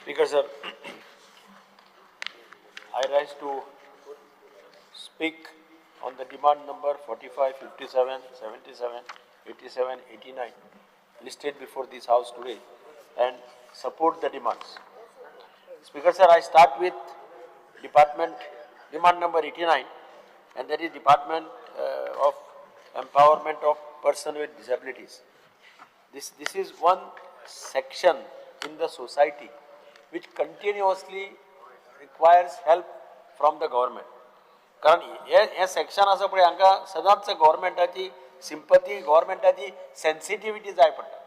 Speaker sir, I rise to speak on the demand number 45, 57, 77, 87, 89 listed before this house today and support the demands. Speaker sir, I start with department demand number 89, and that is Department of Empowerment of Person with Disabilities. This is one section in the society which continuously requires help from the government. कारण हे हे section आसा पळय, हांकां सदांच गव्हर्मेंटाची sympathy, गव्हर्मेंटाची sensitivity जाय पडटा.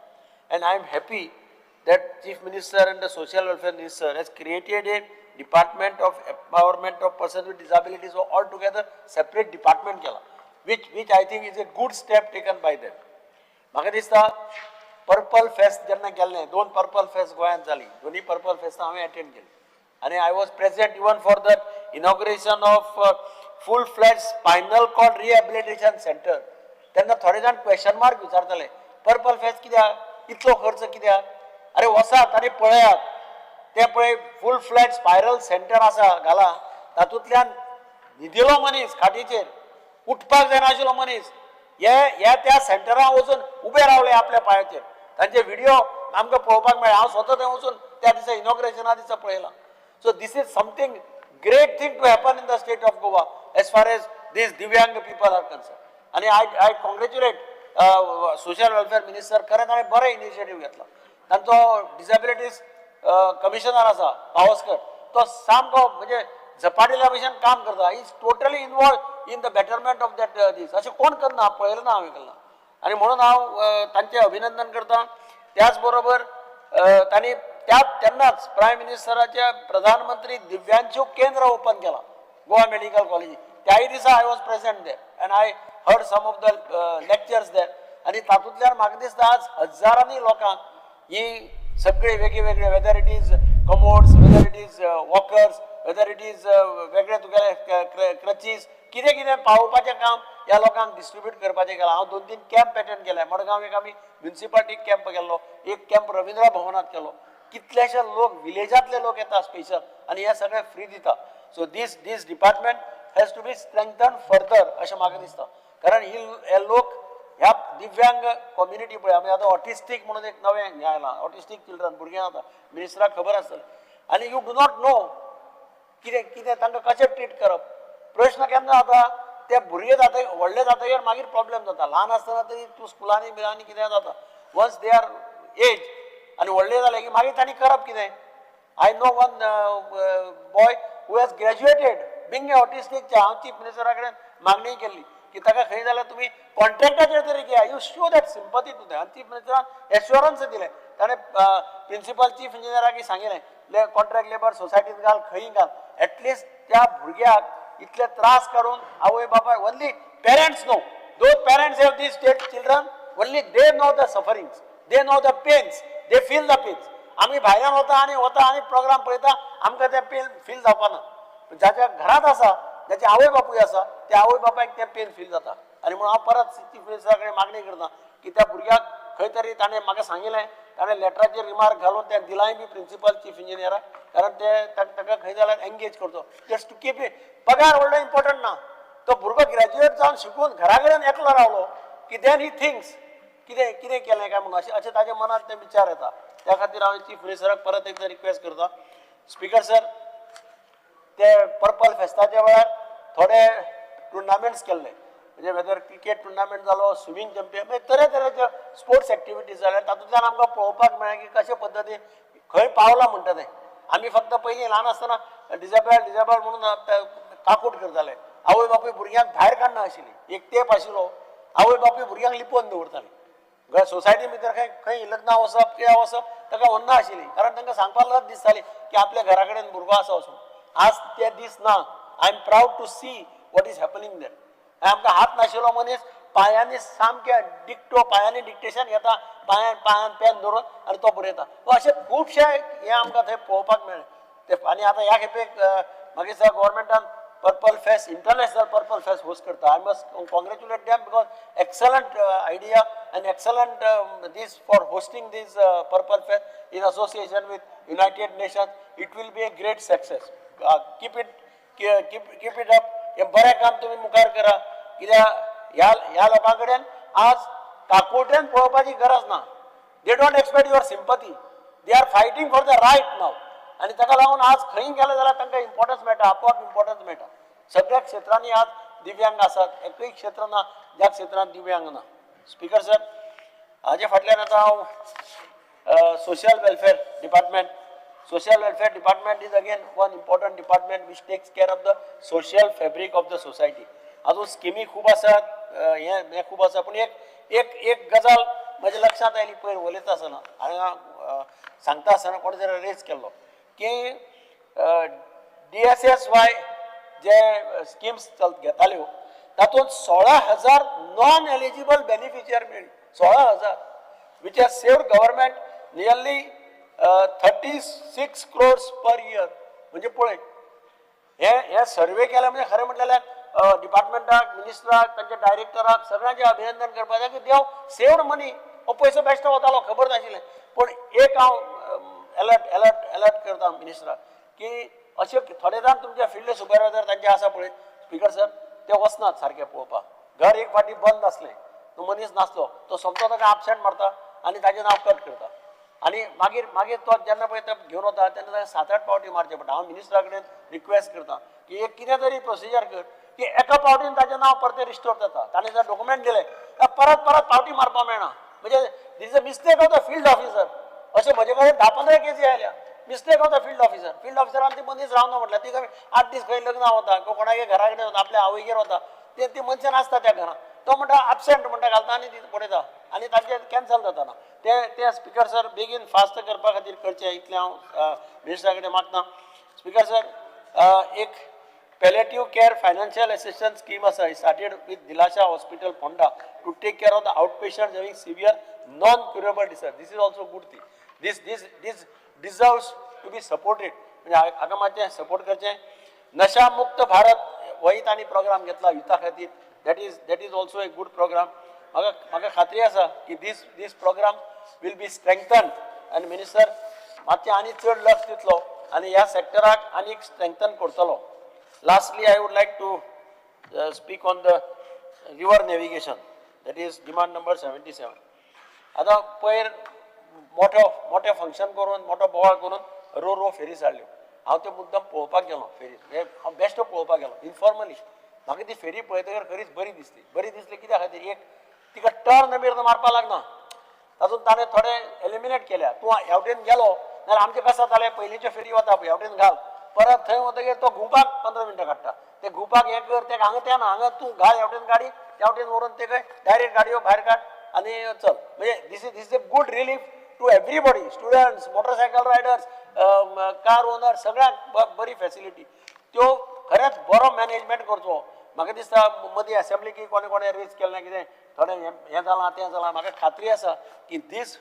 And I am happy that Chief Minister and the Social Welfare Minister has created a Department of Empowerment of Person with Disabilities, altogether separate department केला, which I think is a good step taken by them. म्हाका दिसता purple fest जेन्ना केल्लें, दोन purple fest गोंयांत जाली, दोनूय purple फेस्टां हांवें एटेंड केली आनी I was present even for the inauguration of full fledged spinal cord rehabilitation center. तेन्ना थोडे जाण क्वेश्चन मार्क विचारताले, पर्पल फेस्ट कित्याक, इतलो खर्च कित्याक? अरे, वचात आनी पळयात. तें पळय फूल फ्लॅज स्पायनल सेंटर आसा घाला. तातूंतल्यान न्हिदिलो मनीस, खाटीचेर उठपाक जायना आशिल्लो मनीस हे ह्या त्या सेंटरान वचून उबे रावले आपल्या पांयाचेर. तांचे व्हिडिओ आमकां पळोवपाक मेळ्ळे. हांव स्वता थंय वचून त्या दिसा, इनॉग्रेशना दिसा पळयलां. So this is something great thing to happen in the state of Goa as far as these Divyang people are concerned. आनी I congratulate Social Welfare Minister. खरें ताणें बरें इनिशिएटीव घेतला. तांचो डिसेबिलिटीज कमिशनर आसा पावसकर, तो सामको म्हणजे झपाटिल्या भशेन काम करता, is totally involved in the betterment of that thing. अशें कोण करना, पळयलें ना हांवें केन्ना. आनी म्हणून हांव तांचें अभिनंदन करता. त्याच बरोबर तांणी त्या तेन्नाच प्रायम मिनिस्टराच्या प्रधानमंत्री दिव्यांशु केंद्र ओपन केला गोवा मेडिकल कॉलेज. त्याय दिसा I was present there and I heard some of the lectures there. आनी तातूंतल्यान म्हाका दिसता आज हजारांनी लोकांक ही सगळी वेगळी वेगळे, whether it is commodes, whether it is walkers, whether it is वेगळे तुगेले क्रचीस, कितें कितें पावोवपाचें काम ह्या लोकांक डिस्ट्रीब्यूट करपाचें केलां. हांव दोन तीन कॅम्प एटेंड केले. मडगांव एक आमी म्युन्सिपालिटी कॅम्प केल्लो, एक कॅम्प रविंद्र भवनात केलो. कितलेशे लोक, विलेजांतले लोक येता स्पेशल आनी हे सगळे फ्री दिता. So this department has to be strengthen further अशें म्हाका दिसता, कारण ही हे लोक, ह्या दिव्यांग कम्युनिटी पळय, आमी आतां ऑटिस्टीक म्हणून एक नवें हें आयलां, ऑटिस्टीक चिल्ड्रन, भुरगीं आतां मिनिस्टराक खबर आसतलें. आनी you do not know कितें कितें तांकां कशें ट्रीट करप. प्रश्न केन्ना जाता, ते भुरगे जाता, व्हडले जातकीर मागीर प्रॉब्लेम जाता. ल्हान आसतना तरी तूं स्कुलांनी बिलांनी कितें जाता. वन्स they are as आनी व्हडले जाले की मागीर तांणी करप कितें? I know one boy who has graduated being a autistic. हांव चीफ मिनिस्टरा कडेन मागणी केल्ली की ताका खंय जाल्यार तुमी कॉन्ट्रॅक्टाचेर तरी घेया, you show that sympathy to them. आनी चीफ मिनिस्टरान एश्योरन्स दिलें. ताणें प्रिन्सिपल चीफ इंजिनियराक सांगिल्लें, कॉन्ट्रॅक्ट लेबर सोसायटीत घाल, खंय घाल, एटलिस्ट त्या भुरग्याक इतले त्रास काडून आवय बापाय, only parents know, those parents have these state children, only they know the sufferings, they know the pains, they feel the pains. आमी भायल्यान वता आनी वता आनी प्रोग्राम पळयता, आमकां ते पेन फील जावपाना. जाच्या घरांत आसा, जाचे आवय बापूय आसा, त्या आवय बापायक तें पेन फील जाता. आनी म्हणून हांव परत चीफ मिनिस्टरा कडेन मागणी करता की त्या भुरग्याक खंय तरी, ताणें म्हाका सांगिल्लें, ताणें लेटराचेर रिमार्क घालून तें दिलांय बी प्रिन्सिपल चीफ इंजिनियराक, कारण ते ताका खंय जाल्यार एंगेज करचो, जस्ट टू कीप. पगार व्हडलो इम्पॉर्टंट ना. तो भुरगो ग्रॅज्युएट जावन शिकून घरा कडेन एकलो रावलो की then he thinks कितें कितें केलें काय म्हणून, अशें अशें ताच्या मनांत ते विचार येता. त्या खातीर हांव चीफ मिनिस्टराक परत एकदां रिक्वेस्ट करता. स्पीकर सर, ते पर्पल फेस्ताच्या वेळार थोडे टुर्नामेंट्स केल्ले, म्हणजे वेदर क्रिकेट टुर्नामेंट जालो, स्विमींग चॅम्पियन, म्हणजे तरेतरेचे स्पोर्ट्स एक्टिविटीज जाले. तातूंतल्यान आमकां पळोवपाक मेळ्ळें की कशे पद्दतीन खंय पावला म्हणटा तें. आमी फक्त पयलीं ल्हान आसतना डिजेबल डिजेबल म्हणून काकूट करताले. आवय बापूय भुरग्यांक भायर काडना आशिल्ली. एक तेंप आशिल्लो, आवय बापूय भुरग्यांक लिपोवन दवरताली. सोसायटी भितर खंय खंय लग्नां वचप, कित्याक वचप, ताका व्हरना आशिल्ली, कारण तांकां सांगपाक लज दिसताली की आपल्या घरा कडेन भुरगो आसा वचून. आज ते दीस ना. I am proud to see what is happening there. आमकां हात नाशिल्लो मनीस पांयांनी सामके डिक्टो, पांयांनी डिक्टेशन घेता, पांयान पांयान पेन धरून आनी तो बरयता. अशे खुबशे हे आमकां थंय पळोवपाक मेळ्ळे ते. आनी आतां ह्या खेपेक म्हाका दिसता गोवोरमेंटान Purple Fest, International Purple Fest host करता. I must congratulate them because excellent idea and excellent this for hosting this Purple Fest in association with United Nations. It will be a great success. Keep it up. हें बरें काम तुमी मुखार करा, कित्याक ह्या लोकां कडेन आज काकुळटेन पळोवपाची गरज ना. They don't expect your sympathy. They are fighting for the right now. आनी ताका लागून आज खंय गेले जाल्यार तांकां इम्पॉर्टन्स मेळटा, आपोआप इम्पॉर्टन्स मेळटा. सगळ्या क्षेत्रांनी आज दिव्यांग आसात, एकूय क्षेत्र ना ज्या क्षेत्रांत दिव्यांग ना. स्पिकर सर, हाजे फाटल्यान आतां हांव social welfare department. Social welfare department is again one important department which takes care of the social fabric of the society. अजून स्किमी खूब आसात, हें हें खूब आसा, पूण एक गजाल म्हज्या लक्षांत आयली पयर उलयता आसतना, हांगा सांगता आसतना कोणे तरी रेज केल्लो की डीएसएसवाय जे स्किम्स चल घेताल्यो तातूंत 16,000 नॉन एलिजिबल बेनिफिशियर मेळ्ळी, 16,000, which has saved government nearly 36 crores per year. म्हणजे पळय, हे हे सर्वे केले म्हणजे खरें म्हटल्यार डिपार्टमेंटाक, मिनिस्टराक, तांच्या डायरेक्टराक, सगळ्यांचें अभिनंदन करपाक जाय की they saved money. हो पयसो बेश्टो वतालो, खबर नाशिल्लें. पूण एक हांव एलर्ट एलर्ट एलर्ट करता मिनिस्टराक की अशे थोडे जाण तुमच्या फिल्ड सुपरवायझर तांचे आसा पळय, स्पिकर सर, ते वचनात सारके पळोवपाक. घर एक फावटी बंद आसलें, तो मनीस नासलो, तो सोमतो ताका absent मारता आनी ताजें नांव कट करता. आनी मागीर तो जेन्ना पळय ते घेवन वता तेन्ना ताका सात आठ पावटी मारचे पडटा. हांव मिनिस्टरा कडेन रिक्वेस्ट करता की एक कितें तरी प्रोसिजर कर की एका पावटीन ताजें नांव परतें रिस्टोर जाता. ताणें जर डॉक्युमेंट दिलें जाल्यार परत परत पावटी मारपाक मेळना. म्हणजे this a mistake of the field officer. अशें म्हजे कडेन 10-15 केसी आयल्या, mistake of the field officer. Field ऑफिसरान ती मनीस रावना म्हटल्यार ती खंय 8 दीस खंय लग्नाक वता किंवा कोणागेर घरा कडेन वता, आपल्या आवयगेर वता, ते ती मनशां नासता त्या घरान. तो म्हणटा absent म्हणटा घालता आनी ती पळयता आनी तांचें कॅन्सल जाता. ना ते ते स्पिकर सर, बेगीन फास्ट करपा खातीर करचें इतलें हांव मिनिस्टरा कडेन मागता. स्पिकर सर, एक palliative care financial assistance scheme आसा, started with Dilasha Hospital, Ponda, to take care of the outpatient having severe non curable disease. This is also good thing. This deserves to be supported. म्हणजे हाका मातशें support करचें. नशा मुक्त भारत होय तांणी programme घेतला युथा खातीर. That is also a good program. म्हाका खात्री आसा की this program will be strengthen आनी मिनिस्टर मातशें आनी चड लक्ष दितलो आनी ह्या सेक्टराक आनीक स्ट्रेंथन करतलो. Lastly, I would like to speak on the river navigation, that is demand number 77. आतां पयर मोठो मोठें फंक्शन करून, मोठो बोवाळ करून रो रो फेरीज हाडल्यो. हांव त्यो मुद्दम पळोवपाक गेलो फेरीज. हे हांव बेश्टो पळोवपाक गेलो इनफॉर्मली. म्हाका ती फेरी पळयतकर खरीच बरी दिसली. बरी दिसली कित्या खातीर? एक, तिका टर्न बिर्न मारपाक लागना. तातूंत ताणें थोडे एलिमिनेट केल्या. तूं ह्या वटेन गेलो जाल्यार आमचें कशें जातालें, पयलींच्यो फेरी वता पळय, ह्या वटेन घाल, परत थंय वतगीर तो घुंवपाक 15 मिनटां काडटा. ते घुंवपाक हें कर, ते हांगा तें ना. हांगा तूं घाल ह्या वटेन गाडी, त्या वटेन व्हरून ते खंय डायरेक्ट गाडयो भायर काड आनी चल. म्हणजे this is a good relief to everybody, students, motorcycle riders, car owner, सगळ्यांक बरी फॅसिलिटी. त्यो खरेंच बरो मॅनेजमेंट करचो. म्हाका दिसता मदीं असेंब्लीक कोणें कोणें रेज केल्लें कितें थोडें हें हें जालां, तें जालां. म्हाका खात्री आसा की this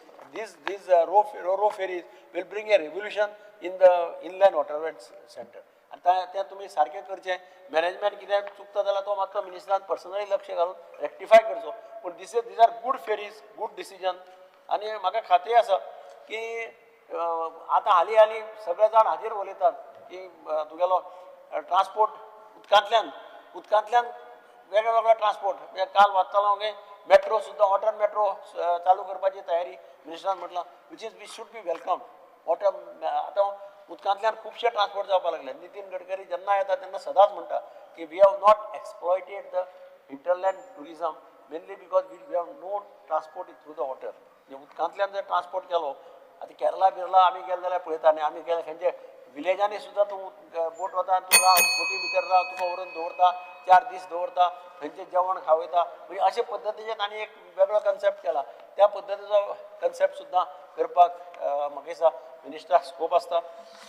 ro ro ferries will bring a revolution in the inland waterway center. आनी तें तुमी सारकें करचें. मॅनेजमेंट कितें चुकता जाल्यार तो मातसो मिनिस्टरान पर्सनली लक्ष घालून रेक्टिफाय करचो. पूण these are good ferries, good decision. आनी म्हाका खात्री आसा की आतां हालीं हालीं सगळे जाण हाजेर उलयतात की तुगेलो ट्रान्सपोर्ट उदकांतल्यान वेगळे वेगळे ट्रान्सपोर्ट. म्हणजे काल वाचतालो हांव, मेट्रो सुद्दां, वॉटर मेट्रो चालू करपाची तयारी मिनिस्टरान म्हटलां, which should be welcome. Water, आतां उदकांतल्यान खुबशे ट्रान्सपोर्ट जावपाक लागले. नितीन गडकरी जेन्ना येता तेन्ना सदांच म्हणटा की we have not exploited the hinterland tourism mainly because we have no transport through the water. म्हणजे उदकांतल्यान जर ट्रान्सपोर्ट केलो, आतां केरला बिरला आमी गेले जाल्यार पळयता आनी आमी गेले खंयचे विलेजांनी सुद्दां तूं बोट वता, तूं राव, बोटी भितर राव, तुका व्हरून दवरता, 4 दीस दवरता, थंयचें जेवण खावयता. म्हणजे अशे पद्दतीचे तांणी एक वेगळो कन्सेप्ट केला. त्या पद्दतीचो कन्सेप्ट सुद्दां करपाक म्हाका दिसता मिनिस्टराक स्कोप आसता.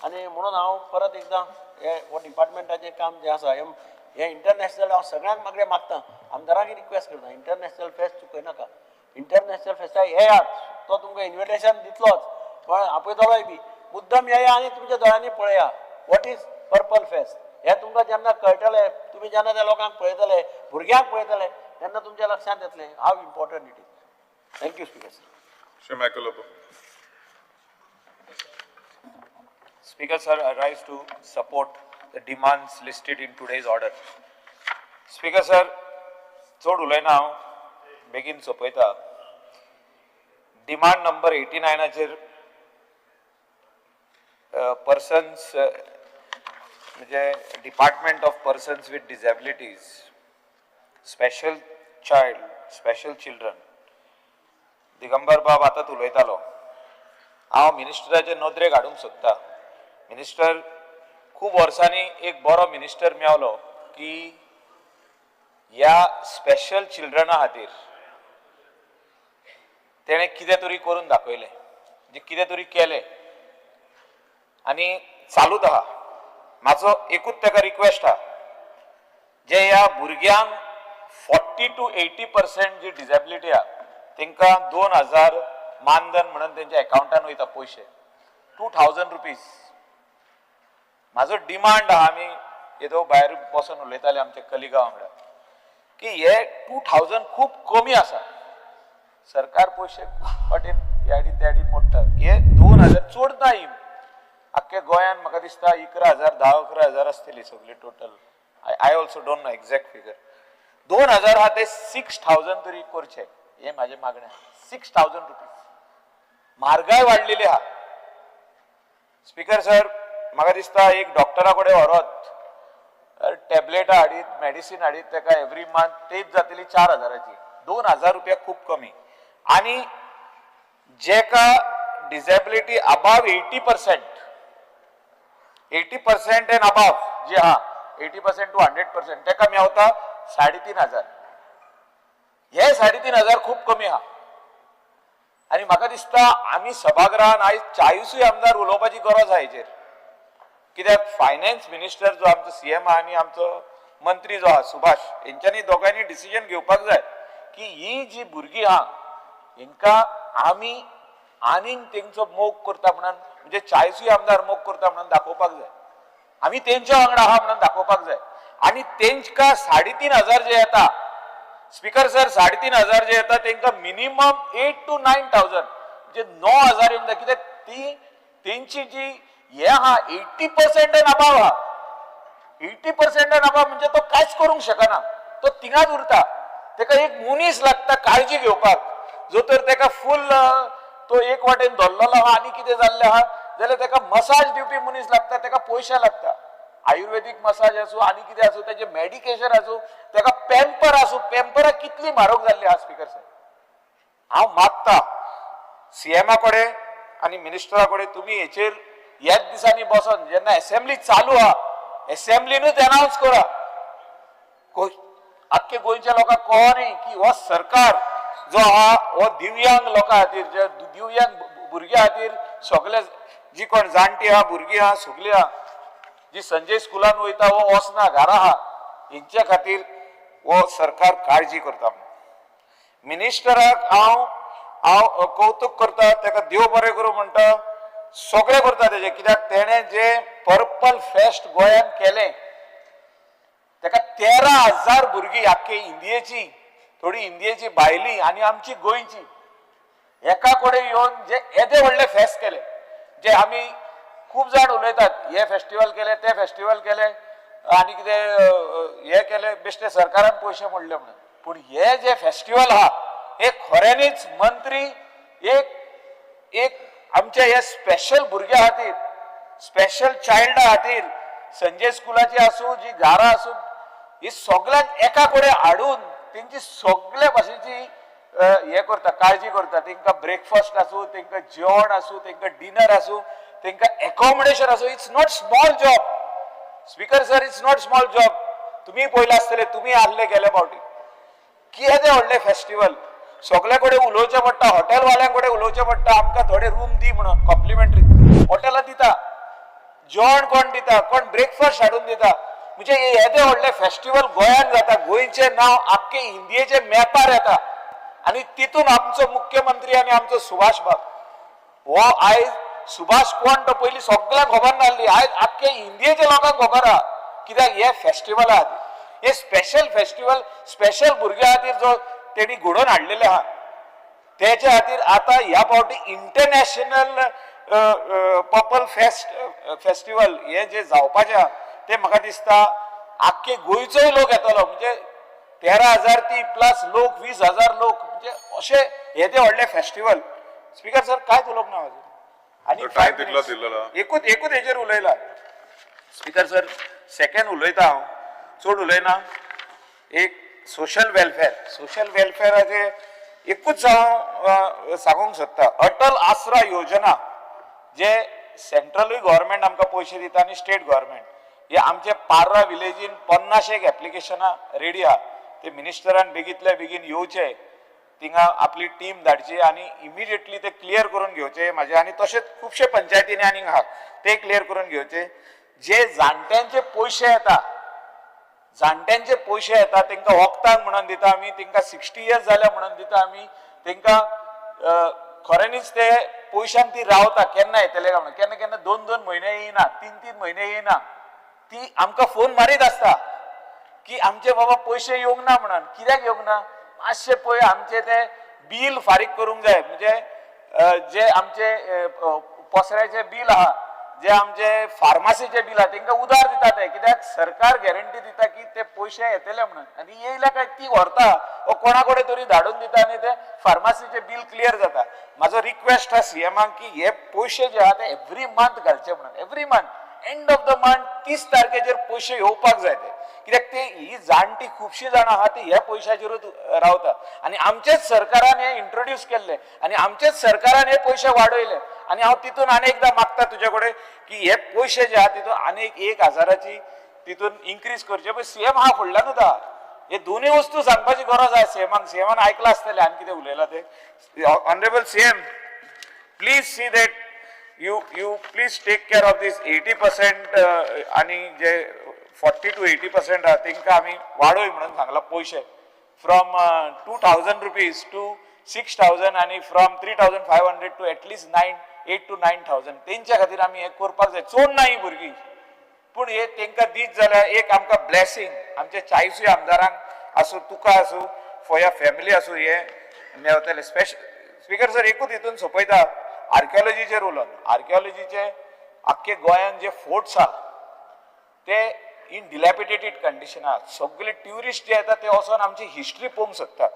आनी म्हणून हांव परत एकदां हे हो डिपार्टमेंटाचें काम जें आसा, हें हें इंटरनॅशनल, हांव सगळ्यांक मागणें मागता, आमदारांक रिक्वेस्ट करता, इंटरनॅशनल फेस्ट चुकयनाका. इंटरनॅशनल फेस्टाक येयात. तो तुमकां इन्विटेशन दितलोच, पण आपयतलोय बी. मुद्दम येया आनी तुमच्या दोळ्यांनी पळया what is Purple Fest. हें तुमकां जेन्ना कळटलें, तुमी जेन्ना त्या लोकांक पळयतले, भुरग्यांक पळयतले, तेन्ना तुमच्या लक्षांत येतलें how important it is. Thank you speaker sir. Shri Michael Lobo. Speaker sir, I rise to support the demands listed in today's order. Speaker sir, चड उलयना हांव, बेगीन सोंपयता. डिमांड नंबर 89चेर पर्सन्स, म्हणजे department of persons with disabilities, special child, special children. Digambar बाब आतांच उलयतालो. हांव मिनिस्टराचे नदरेक हाडूंक सोदता. मिनिस्टर, खूब वर्सांनी एक बरो मिनिस्टर मेवलो की ह्या स्पेशल चिल्ड्रना खातीर तेणें कितें तरी करून दाखयलें, म्हणजे कितें तरी केलें आनी चालूच आहा. म्हाजो एकूच ताका रिक्वेस्ट आहा, जे ह्या भुरग्यांक 40 टू 80% जी डिजेबिलिटी आहा तेंकां 2000 मानधन म्हणून तेंच्या एकावंटान वयता पयशे, 2000 रुपीज. म्हाजो डिमांड आहा, आमी येदो भायर बसून उलयताले आमच्या कलिगा वांगडा की हे 2000 खूब कमी आसा. सरकार पयशे वाटेन याडीन त्याडीन मोडटा. हे 2000 चड ना. ही आख्ख्या गोंयान म्हाका दिसता 11,000, 10-11 हजार आसतली सगळी total. I also don't know exact figure. 2000 आहा ते 6000 तरी करचे, हे म्हाजें मागणें. 6000 रुपीज. म्हारगाय वाडलेली आहा. स्पीकर सर, म्हाका दिसता एक डॉक्टरा कडेन व्हरत, टॅबलेटां हाडीत, मेडिसीन हाडीत, ताका एवरी मंथ तेच जातली 4000ची. 2000 रुपया खूब कमी. आनी जेका disability above 80%, 80% and above जी आहा, 80% टू 100%, ताका मेवता 3500. हे 3500 खूब कमी आहा. आनी म्हाका दिसता आमी सभागृहान आयज 40ूय आमदार उलोवपाची गरज आहा हेचेर, कित्याक फायनान्स मिनिस्टर जो आमचो सीएम आहा आनी आमचो मंत्री जो आहा सुभाष, हेंच्यांनी दोगांयनी डिसिजन घेवपाक जाय की ही जी भुरगीं आहा हेंकां आमी आनीक तेंचो मोग करता म्हणून, म्हणजे 40ूय आमदार मोग करता म्हणून दाखोवपाक जाय, आमी तेंच्या वांगडा आहा म्हणून दाखोवपाक जाय. आनी तेंकां 3500 जे येता, स्पीकर सर, 3500 जे येता तेंकां मिनिमम 8 टू 9 थावजंड, म्हणजे 9000 येवंक जाय. कित्याक ती तेंची जी हे आहा 80% एन अबाव आहा. 80% एन अबाव म्हणजे तो कांयच करूंक शकना, तो थिंगाच उरता. तेका एक मनीस लागता काळजी घेवपाक. जो तर तेका फूल तो एक वाटेन धरलेलो आहा आनी कितें जाल्लें आहा जाल्यार तेका मसाज दिवपी मनीस लागता, तेका पयशे लागता. आयुर्वेदीक मसाज आसूं आनी कितें आसूं, तेजें मेडिकेशन आसूं, तेका पेम्पर आसूं. पेम्परां कितली म्हारग जाल्ली आहा स्पीकर साहेब. हांव मागता सीएमा कडेन आनी मिनिस्टरा कडेन, तुमी हेचेर ह्याच दिसांनी बसोन जेन्ना एसेंब्ली चालू आहा, एसेंब्लीनूच अनावन्स करा. आख्खे गोंयच्या लोकांक कळो न्ही की हो सरकार जो आहा हो दिव्यांग लोकां खातीर, जे दिव्यांग भुरग्यां खातीर, सगळे जी कोण जाणटी आहा, भुरगीं आहा, सगळीं आहा, जी संजय स्कुलान वयता वो वचना, घरा आहा, हेंच्या खातीर हो सरकार काळजी करता. मिनिस्टराक हांव हांव कौतुक करता, ताका देव बरें करूं म्हणटा, सगळें करता तेजें. कित्याक तेणें जें पर्पल फेस्ट गोंयांत केलें, ताका 13,000 भुरगीं आख्खे इंडियेची, थोडी इंडियेची भायली आनी आमची गोंयची एका कडेन येवन जे येदे व्हडले फेस्त केले, जे आमी खूब जाण उलयतात हे फेस्टिवल केले, ते फेस्टिवल केले आनी कितें हे केले, बेश्टे सरकारान पयशे मोडले म्हणून. पूण हे जे फेस्टिवल आहा हे खऱ्यांनीच मंत्री एक एक आमच्या हे स्पेशल भुरग्यां खातीर, स्पेशल चायल्डा खातीर, संजय स्कुलाची आसूं, जी घरां आसूं, ही सगळ्यांक एका कडेन हाडून तेंची सगळे भाशेची हे करता, काळजी करता. तेंकां ब्रेकफास्ट आसूं, तेंकां जेवण आसूं, तेंकां डिनर आसूं, तेंकां एकोमोडेशन आसूं. It's not small job, speaker sir, it's not small job. तुमी पयला आसतले, तुमी आहले गेले फावटी कितें व्हडलें फेस्टिवल. सगळे कडेन उलोवचें पडटा, हॉटेलवाल्यां कडेन उलोवचें पडटा, आमकां थोडे रूम दी म्हणून. कॉम्प्लिमेंटरी हॉटेलां दिता, जेवण कोण दिता, कोण ब्रेकफास्ट हाडून दिता. म्हणजे हे येदें व्हडलें फेस्टिवल गोंयांत जाता, गोंयचें नांव आख्खे इंडियेचे मॅपार येता आनी तितून आमचो मुख्यमंत्री आनी आमचो सुभाष बाब हो आयज सुभाष कोण तो पयलीं सगळ्यांक खबर नासली, आयज आख्खे इंडियेच्या लोकांक खबर आहा. कित्याक हे फेस्टिवला खातीर, हे स्पेशल फेस्टिवल स्पेशल भुरग्यां खातीर जो तेणी घडोवन हाडलेले आहा, तेच्या खातीर आतां ह्या फावटी इंटरनॅशनल पर्पल फेस्ट फेस्टिवल हे जे जावपाचें आहा, ते म्हाका दिसता आख्खे गोंयचोय लोक येतलो. म्हणजे 13,000 ती प्लस लोक, 20,000 लोक, म्हणजे अशें हे ते व्हडलें फेस्टिवल. स्पीकर सर, कांयच उलोवंक ना अजून आनी तो five time तितलो minutes. दिल्लो. एकूच एकूच हेजेर उलयला. स्पीकर सर, सेकंड उलयता हांव, चड उलयना. एक सोशल वेलफेअर, सोशल वेलफेअराचे एकूच हांव सांगूंक सोदता. अटल आसरा योजना जे सेंट्रलूय गव्हर्मेंट आमकां पयशे दिता आनी स्टेट गव्हर्मेंट, हे आमचे पार्रा विलेजीन 50 एक एप्लिकेशनां रेडी आहा. ते मिनिस्टरान बेगीतल्या बेगीन येवचे थिंगा, आपली टीम धाडची आनी इमिडिएटली ते क्लियर करून घेवचे म्हाजे. आनी तशेंच खुबशे पंचायतींनी आनीक आहा, ते क्लियर करून घेवचे. जे जाणट्यांचे पयशे येता, जाणट्यांचे पयशे येता, तांकां वखदांक म्हणून दिता आमी, तांकां 60 इयर्स जाल्या म्हणून दिता आमी तांकां. खऱ्यांनीच ते पयशांक ती रावता केन्ना येतले काय म्हणून. केन्ना केन्ना दोन दोन म्हयने येयना, तीन तीन म्हयने येयना. ती आमकां फोन मारीत आसता की आमचे बाबा पयशे येवंक ना म्हणून. कित्याक येवंक ना, मातशे पळय, आमचे ते बील फारीक करूंक जाय. म्हणजे जे आमचे पसऱ्याचे बील आहा, जे आमचे फार्मासीचे बील आहा, तांकां उदार दिता ते, कित्याक सरकार गॅरंटी दिता की ते पयशे येतले म्हणून. आनी येयले काय ती व्हरता वो कोणा कडेन तरी धाडून दिता आनी ते फार्मासीचे बील क्लियर जाता. म्हाजो रिक्वेस्ट आहा सीएमाक की हे पयशे जे आहा ते एवरी मंथ घालचे म्हणून. Every month, end of the month, 30 तारखेचेर पयशे येवपाक जाय ते, कित्याक ते ही जाणटी खुबशी जाणां आहा ती ह्या पयशाचेरूच रावता. आनी आमचेच सरकारान हे इंट्रोड्यूस केल्ले आनी आमचेच सरकारान हे पयशे वाडयले. आनी हांव तितून आनी एकदां मागता तुजे कडेन की हे पयशे जे आहा तितून आनीक 1,000ची तितून इन्क्रीज करचे. पळय, सीएम आहा फुडल्यानूच आहा. हे दोनूय वस्तू सांगपाची गरज आहा सीएमाक. सीएमान आयकलां आसतलें आनी कितें उलयलां तें. Honourable CM, please see that you please take care of this 80% आणि जे 40 to 80% आहा, तेंकां आमी वाडोय म्हणून सांगला पयशे from ₹2,000 to 6,000 आनी from 3,500 to at least nine 8 to 9,000. तेंच्या खातीर आमी हें करपाक जाय. चड ना ही भुरगीं, पूण हे तेंकां दीत जाल्यार एक आमकां ब्लेसिंग, आमच्या 40ूय आमदारांक आसूं, तुका आसूं, फॉर your family आसूं, हे मेवतले. स्पेशल स्पीकर सर, एकूच हितून सोंपयता, आर्किओलॉजीचेर उलोवन. आर्किओलॉजीचे आख्खे गोंयान जे फोर्ट्स आहा ते इन डिलॅपिडेटेड कंडिशन आहा. सगळे ट्युरिस्ट जे येता ते वचोन आमची हिस्ट्री पळोवंक सोदता.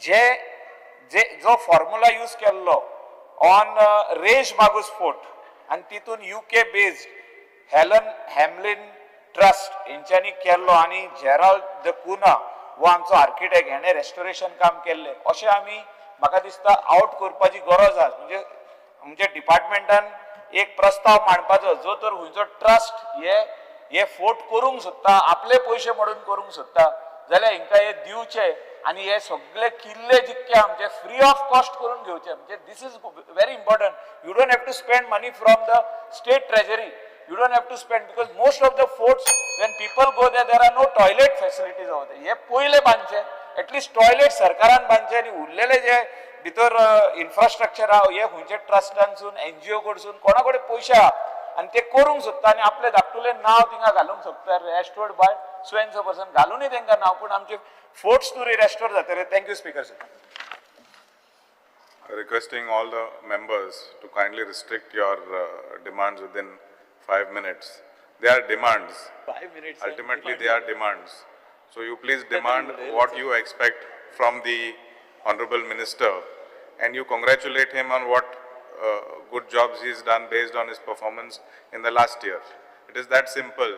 जे जे जो फॉर्मुला यूज केल्लो ऑन रेश मागूस फोर्ट आनी तितून UK based Helen Hamlin trust हेंच्यांनी केल्लो आनी जेराल्ड the कुना हो आमचो आर्किटेक्ट, हेणें रेस्टोरेशन काम केल्लें, अशें आमी म्हाका दिसता आवट करपाची गरज आसा. म्हणजे आमच्या डिपार्टमेंटान एक प्रस्ताव मांडपाचो, जो तर खंयचो ट्रस्ट हे हे फोर्ट करूंक सोदता, आपले पयशे मोडून करूंक सोदता जाल्यार हिंकां हे दिवचे आनी हे सगळे किल्ले जितके आमचे फ्री ऑफ कॉस्ट करून घेवचे. म्हणजे this is very important. You don't have to spend money from the state treasury. You don't have to spend, because most of the forts, when people go there, there are no toilet facilities over there. हे पयले बांदचे, at least toilet सरकारान बांदचे आनी उरलेले जे भितर infrastructure आहा, हे खंयचे ट्रस्टांसून, एनजीओ कडसून, कोणा कडेन पयशे आहा आनी ते करूंक सोदता आनी आपले धाकटुले नांव थिंगा घालूंक सोदता, restored by so and so person, घालूनय तांकां नांव, पूण आमचे फोर्ट्स तरी रेस्टोर जातले. Thank you, Speaker sir. Requesting all the members to kindly restrict your demands within 5 minutes. They are demands. 5 minutes. Ultimately, they are demands. So you please demand what you expect from the honorable minister and you congratulate him on what good jobs he's done based on his performance in the last year. It is that simple.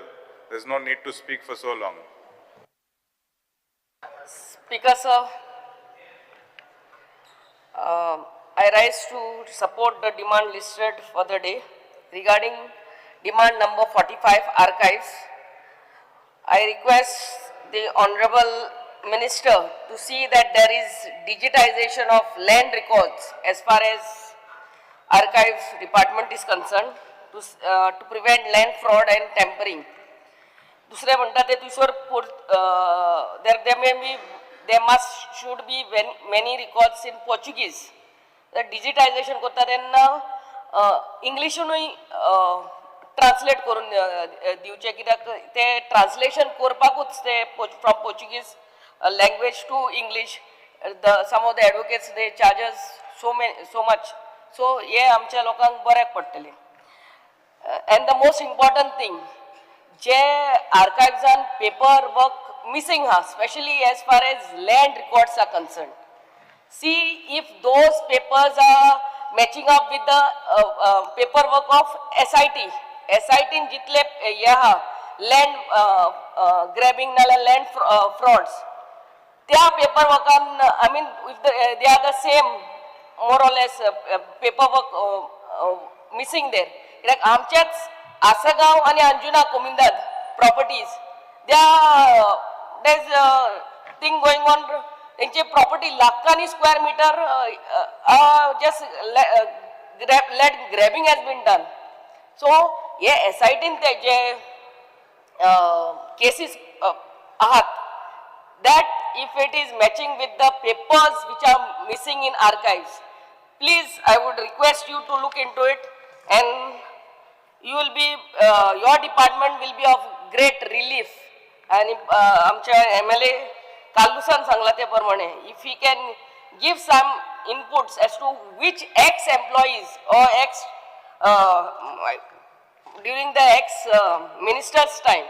There's no need to speak for so long. Speaker, sir, I rise to support the demand listed for the day regarding demand number 45, archives. I request the Honorable Minister to see that there is digitization of land records as far as archives department is concerned to prevent land fraud and tampering. दुसरें म्हणटा ते थंयसर there may be, there must should be many records in Portuguese. Digitization करता तेन्ना इंग्लिशूनय translate. Translate करून दिवचे, कित्याक ते ट्रान्सलेशन करपाकूच ते from Portuguese language to English, the some of the advocates, they charges so may so much. So हे आमच्या लोकांक बऱ्याक पडटलें. And the most important thing, जे आर्कायव्सान पेपर वर्क मिसींग आहा, specially as far as land records are concern, see if those papers are matching up with the paperwork of SIT. SIT न जितले हे आहा लँड ग्रॅबिंग नाल्यार land frauds, त्या paper वर्कान, I mean, if they are the same more or less paper work missing there. कित्याक आमच्याच आसगांव आनी Anjuna कोमिंदाद properties, त्या there is thing going on. तेंची प्रॉपर्टी लाखांनी square meter just land grabbing has been done. So hey S I tin ते जे cases आहात, that if it is matching with the papers which are missing in archives, please, I would request you to look into it and you will be, your department will be of great relief. आणि आमच्या MLA कार्लुसान सांगला ते प्रमाणे, if he can give some inputs as to which ex employees or ex during the ex minister's time,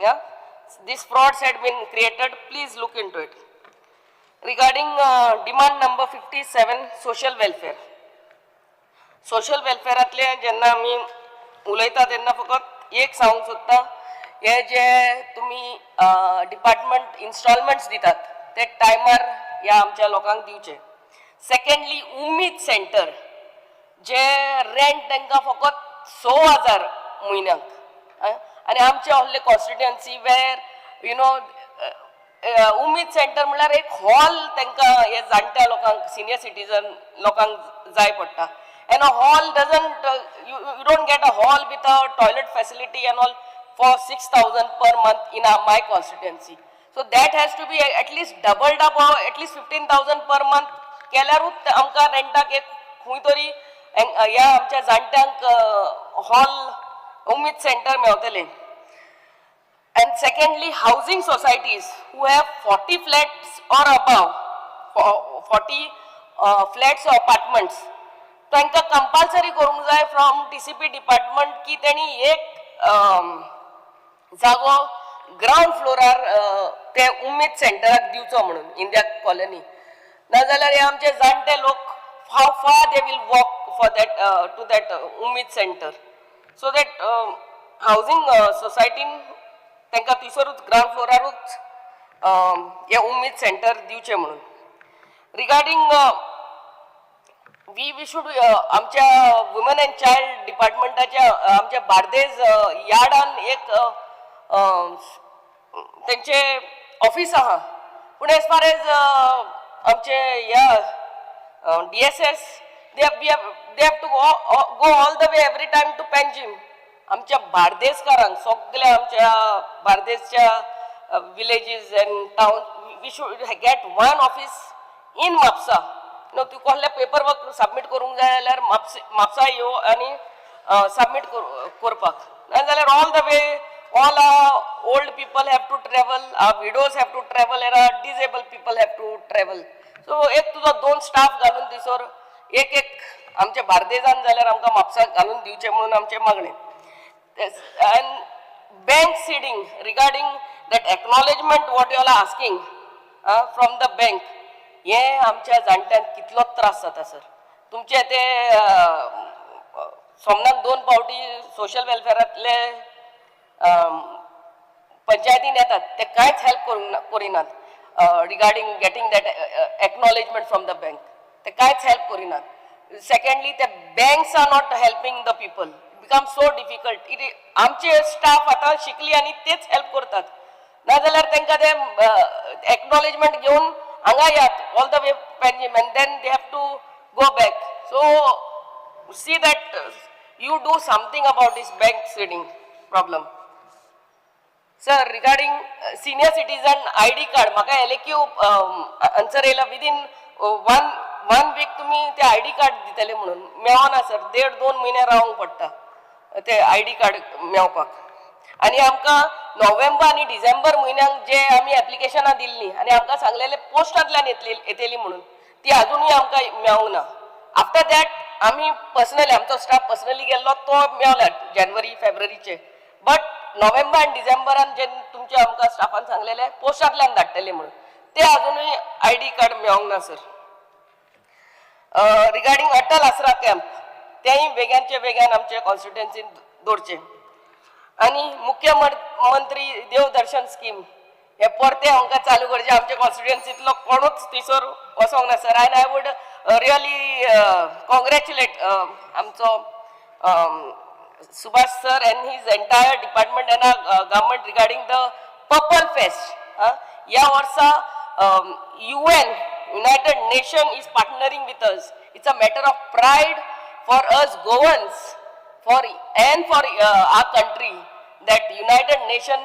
yeah, these frauds had been created, please look into it. Regarding demand number 57, social welfare. Social वेलफेअरांतले जेन्ना आमी उलयता तेन्ना फकत एक सांगूंक सोदता, हे जे तुमी डिपार्टमेंट इन्स्टॉलमेंट्स दितात ते टायमार ह्या आमच्या लोकांक दिवचे. सेकंडली, उमेद सेंटर जे रेंट तांकां फकत 6000 म्हयन्याक, आनी आमचे आहले constituency where Umed centre म्हणल्यार एक हॉल तांकां हे जाणट्या लोकांक, सिनियर सिटीजन लोकांक जाय पडटा, and a hall doesn't, you don't get a hall with a toilet facility and all for 6,000 per month in my constituency. So that has to be at least doubled up or at least 15,000 per month केल्यारूच आमकां रेंटाक एक खंय तरी ह्या आमच्या जाणट्यांक hall उमेद centre मेवतलें. And secondly, housing societies who have 40 flats or above, 40 flats or apartments, तांकां compulsory करूंक जाय फ्रॉम टीसीपी डिपार्टमेंट की तेणी एक जागो ग्रावंड फ्लोरार ते उमेद सेंटराक दिवचो म्हणून इंदिरा कॉलनी. नाजाल्यार हे आमचे जाणटे लोक, how far they will walk for that to that Umed centre? So that housing सोसायटीन तांकां थंयसरूच ग्रावंड फ्लोरारूच हे उमेद सेंटर दिवचें म्हणून. रिगार्डींग we should आमच्या वुमन अँड चायल्ड डिपार्टमेंटाच्या आमच्या बार्देज यार्डान एक तेंचे ऑफिस आहा, पूण एज फार एज आमचे ह्या DSS, they have to go all the way every time to Panjim. आमच्या बार्देसकारांक सगल्या आमच्या बार्देसच्या villages and town, we should get one office in Mapusa. न्हू तुका कसलें पेपर वर्क सबमीट करूंक जाय जाल्यार म्हापसे म्हापसा यो आनी सबमीट करपाक. नाजाल्यार all the way all old people have to travel, widows have to travel and disable people have to travel. So एक तुजो दोन स्टाफ घालून थंयसर एक एक आमच्या बार्देजान जाल्यार आमकां म्हापसा घालून दिवचें म्हणून आमचें मागणें. And bank seeding, regarding that acknowledgement what you all are asking from the bank, हे आमच्या जाणट्यांक कितलोच त्रास जाता सर. तुमचे ते सोमनाक दोन पावटी सोशल वेलफेअरांतले पंचायतीन येतात, ते कांयच हेल्प करूंक करिनात regarding getting that acknowledgement from the bank. ते कांयच हेल्प करिनात. सेकंडली, ते banks are not helping the people, become so difficult it. आमचे स्टाफ आतां शिकली आनी तेच हेल्प करतात, नाजाल्यार तांकां ते एक्नॉलेजमेंट घेवन हांगा यात all the way Panjim and then they have to go back. So see that you do something about this bank seeding problem. Sir, regarding senior citizen ID card, म्हाका एलएक्यू आन्सर येयला, within one week तुमी ते ID card दितले म्हणून. मेळना sir, देड दोन म्हयने रावंक पडटा. ते आयडी कार्ड मेवपाक. आनी आमकां नोव्हेंबर आनी डिसेंबर म्हयन्याक जे आमी एप्लिकेशनां दिल्लीं आनी आमकां सांगलेलें पोस्टांतल्यान येतली येतली म्हणून, ती अजुनूय आमकां मेवंक ना. आफ्टर that आमी पर्सनली, आमचो स्टाफ पर्सनली गेल्लो, तो मेवला जानेवारी फेब्रुवारीचे, बट नोव्हेंबर आनी डिसेंबरान जे तुमच्या आमकां स्टाफान सांगलेलें पोस्टांतल्यान धाडटले म्हणून, ते अजुनूय आयडी कार्ड मेवंक ना सर. रिगार्डींग अटल आसरा कॅम्प, तेंय वेग्यानचे वेग्यान आमचे कॉन्स्टिट्युएन्सीन दवरचे. आनी मुख्यमंत्री देव दर्शन स्कीम हे परते आमकां चालू करचे. आमच्या कॉन्स्टिट्युएन्सींतलो कोणूच थंयसर वचोंक ना सर. आनी I would really congratulate आमचो Subhash sir and his entire department and government regarding the Purple Fest. ह्या वर्सा UN, United Nation is partnering with us. It's a matter of pride for us Goans for and for our country that United Nation,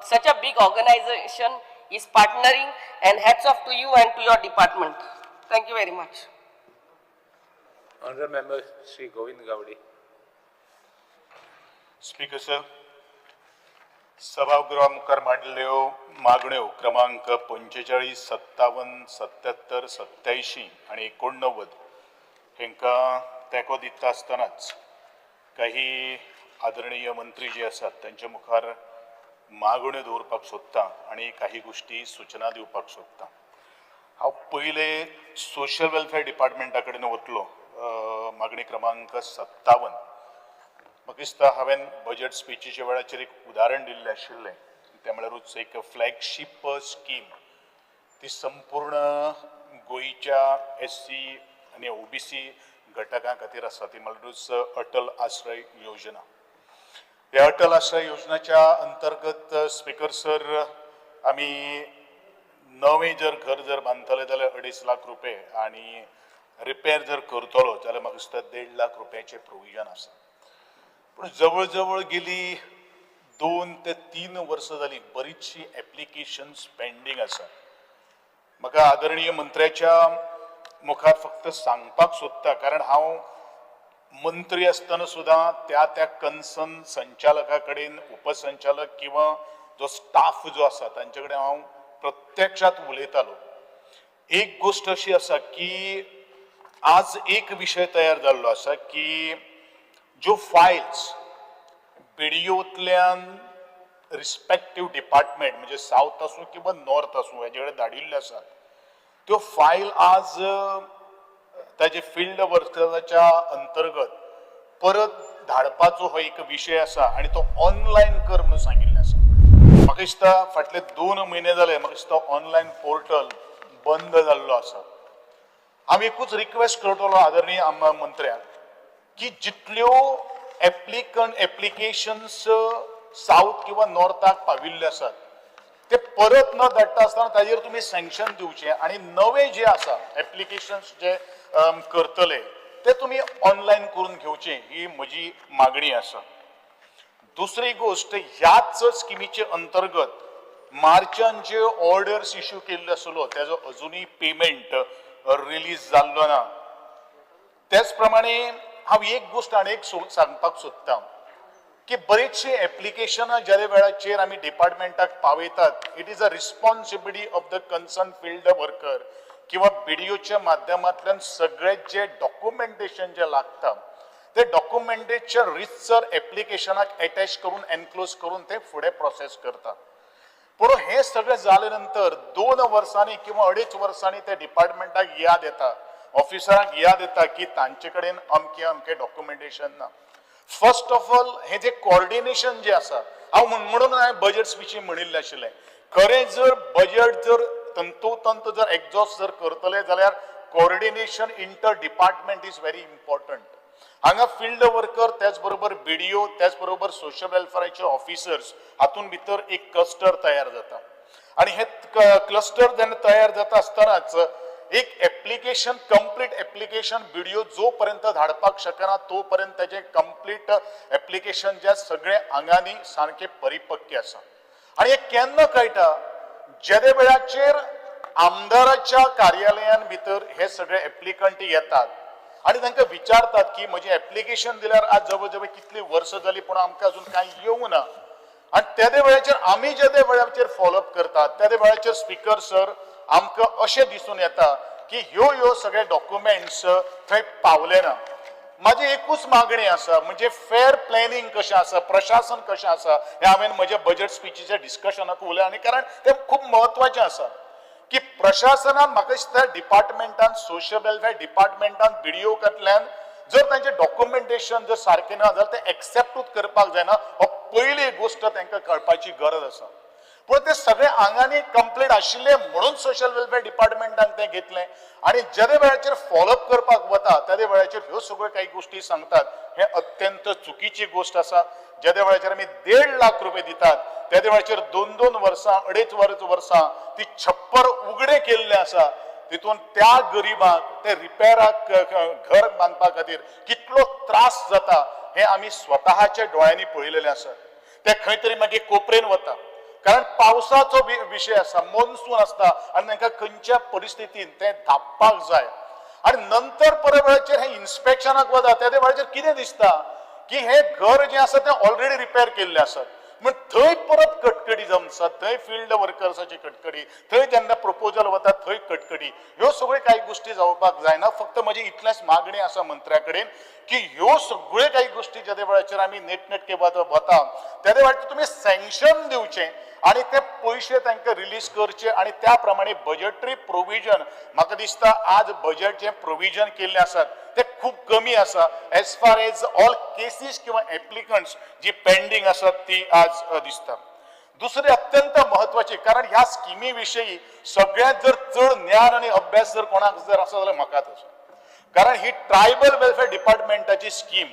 such a big organization, is partnering, and hats off to you and to your department. Thank you very much. Honorable Member Shri Govind Gawde. Speaker sir, सभागृहा मुखार मांडल्यो मागण्यो क्रमांक 45, 57, 77, 87 आनी 89 हेंकां तेंको दिता आसतनाच काही आदरणीय मंत्री जे आसात तांच्या मुखार मागण्यो दवरपाक सोदता आनी काही गोश्टी सुचना दिवपाक सोदता. हांव पयले सोशल वेलफेअर डिपार्टमेंटा कडेन वतलो. मागणी क्रमांक 57. म्हाका दिसता हांवें बजट स्पिचीच्या वेळाचेर एक उदाहरण दिल्लें आशिल्लें, तें म्हळ्यारूच एक फ्लॅगशीप स्कीम, ती संपूर्ण गोंयच्या एससी आनी ओबीसी घटकां खातीर आसा, ती म्हळ्यारूच अटल आश्रय योजना. ह्या अटल आश्रय योजनाच्या अंतर्गत, स्पिकर सर, आमी नवें जर घर जर बांदतले जाल्यार 2.5 लाख रुपये आनी रिपेर जर करतलो जाल्यार म्हाका दिसता 1.5 लाख रुपयाचें प्रोविजन आसा. पूण जवळ जवळ गेली 2 ते 3 वर्सां जालीं, बरीचशीं एप्लिकेशन्स पेंडींग आसा. म्हाका आदरणीय मंत्र्याच्या मुखार फक्त सांगपाक सोदता, कारण हांव मंत्री आसतना सुद्दां त्या त्या कन्सर्न संचालका कडेन, उपसंचालक किंवा जो स्टाफ जो आसा तांचे कडेन हांव प्रत्यक्षात उलयतालो. एक गोश्ट अशी आसा की आज एक विशय तयार जाल्लो आसा की ज्यो फायल्स बीडीओंतल्यान रिस्पेक्टीव डिपार्टमेंट, म्हणजे सावथ आसूं किंवा नॉर्थ आसूं, हेजे कडेन धाडिल्ल्यो आसात, त्यो फायल आज ताजे फिल्ड वर्कराच्या अंतर्गत परत धाडपाचो हो एक विशय आसा आनी तो ऑनलायन कर म्हणून सांगिल्लें आसा. म्हाका दिसता फाटले 2 म्हयने जाले, म्हाका दिसता ऑनलायन पोर्टल बंद जाल्लो आसा. हांव एकूच रिक्वेस्ट करतलो आदरणीय मंत्र्याक की जितल्यो एप्लिकेशन्स सावथ किंवा नॉर्थाक पाविल्ले आसात, ते परत न धाडटा आसतना ताजेर तुमी सँक्शन दिवचें आनी नवे जे आसा एप्लिकेशन्स जे करतले ते तुमी ऑनलायन करून घेवचे, ही म्हजी मागणी आसा. दुसरी गोश्ट, ह्याच स्किमीचे अंतर्गत मार्चान जे ऑर्डर्स इश्यू केल्ले आसलो तेजो अजुनूय पेमेंट रिलीज जाल्लो ना. त्याच प्रमाणे हांव एक गोश्ट आनी एक सांगपाक सोदता की बरेचशे एप्लिकेशनां ज्या वेळाचेर आमी डिपार्टमेंटाक पावयतात, it is a responsibility of the concern field worker किंवा बीडीओच्या माध्यमांतल्यान सगळे जे डॉक्युमेंटेशन जे लागता ते डॉक्युमेंटेशन रितसर एप्लिकेशनाक एटॅच करून, एनक्लोज करून ते फुडें प्रोसेस करतात. पूण हें सगळें जाले नंतर 2 वर्सांनी किंवा 2.5 वर्सांनी त्या डिपार्टमेंटाक याद येता, ऑफिसरांक याद येता की तांचे कडेन अमकें अमकें डॉक्युमेंटेशन ना. फर्स्ट ऑफ ऑल, हें जें कॉर्डिनेशन जें आसा, हांव म्हणून हांवें बजट स्पिची म्हणिल्लें आशिल्लें, खरें जर बजट जर तंतोतंत जर एक्झॉस्ट जर करतले जाल्यार coordination inter department is very important. हांगा फिल्ड वर्कर, त्याच बरोबर बीडीओ, त्याच बरोबर सोशल वेलफेराचे ऑफिसर्स, हातून भितर एक क्लस्टर तयार जाता आणि हे क्लस्टर जेन्ना तयार जाता आसतनाच एक एप्लिकेशन, कंप्लीट एप्लिकेशन बीडीओ जो पर्यंत धाडपाक शकना तोपर्यंत तेजें कंप्लीट एप्लिकेशन ज्या सगळे आंगांनी सारकें परिपक्व आसा. आनी हे केन्ना कळटा? जेदे वेळाचेर आमदाराच्या कार्यालयान भितर हे सगळे एप्लिकंट येतात. आनी तांकां विचारतात की म्हजें एप्लिकेशन दिल्यार आज जवळ जवळ कितलीं वर्सां जालीं पूण आमकां अजून कांय येवंक ना. आनी तेदे वेळाचेर आमी जेदे वेळाचेर फॉलोअप करतात तेदे वेळाचेर स्पिकर सर आमकां अशें दिसून येता की ह्यो ह्यो सगळे डॉक्युमेंट्स थंय पावले ना. म्हाजी एकूच मागणी आसा, म्हणजे फेर प्लॅनिंग कशें आसा, प्रशासन कशें आसा, हें हांवें म्हज्या बजट स्पिचीच्या डिस्कशनाक उलयलें आनी कारण तें खूब म्हत्वाचें आसा की प्रशासनान म्हाका दिसता डिपार्टमेंटान, सोशल वेलफेअर डिपार्टमेंटान बीडीओ कडल्यान जर तांचें डॉक्युमेंटेशन जर सारकें ना जाल्यार तें एक्सेप्टूच करपाक जायना, हो पयली गोश्ट तांकां कळपाची गरज आसा. पूण ते सगळे आंगांनी कंप्लेंट आशिल्ले म्हणून सोशल वेलफेअर डिपार्टमेंटान तें घेतलें आनी जेदे वेळाचेर फॉलोअप करपाक वता तेदे वेळाचेर ह्यो सगळ्यो काही गोश्टी सांगतात. हें अत्यंत चुकीची गोश्ट आसा. जेदे वेळाचेर आमी 1.5 लाख रुपये दितात तेदे वेळाचेर 2-2 वर्सां 2.5 वर्सां ती छप्पर उगडें केल्लें आसा, तितून त्या गरिबांक ते रिपेराक घर बांदपा खातीर कितलो त्रास जाता हें आमी स्वताच्या दोळ्यांनी पळयलेलें आसा. ते खंय तरी मागीर कोपरेन वता कारण पावसाचो विशय आसा, मोन्सून आसता आनी तांकां खंयच्या परिस्थितीन तें धांपपाक जाय. आनी नंतर परत वेळाचेर हें इन्स्पेक्शनाक वता तेदे वेळाचेर कितें दिसता की हें घर जें आसा तें ऑलरेडी रिपेर केल्लें आसा, म्हण थंय परत कटकटी जावन आसा, थंय फिल्ड वर्कर्साची कटकटी, थंय जेन्ना प्रपोजल वता थंय कटकटी, ह्यो सगळ्यो कांय गोश्टी जावपाक जायना. फक्त म्हजी इतलेंच मागणी आसा मंत्र्या कडेन की ह्यो सगळ्यो कांय गोश्टी जेदे वेळाचेर आमी नेटनेटके वता तेदे वेळाचेर तुमी सँक्शन दिवचें आनी ते पयशे तांकां रिलीज करचे आनी त्या प्रमाणे बजटरी प्रोविजन, म्हाका दिसता आज बजट जें प्रोविजन केल्लें आसा तें खूब कमी आसा as far as all cases किंवा एप्लिकंट्स जी पेंडींग आसात ती आज दिसता. दुसरी अत्यंत म्हत्वाची, कारण ह्या स्किमी विशयी सगळ्यांत जर चड ज्ञान आनी अभ्यास जर कोणाक जर आसा जाल्यार म्हाकाच आसा, कारण ही ट्रायबल वेलफेअर डिपार्टमेंटाची स्कीम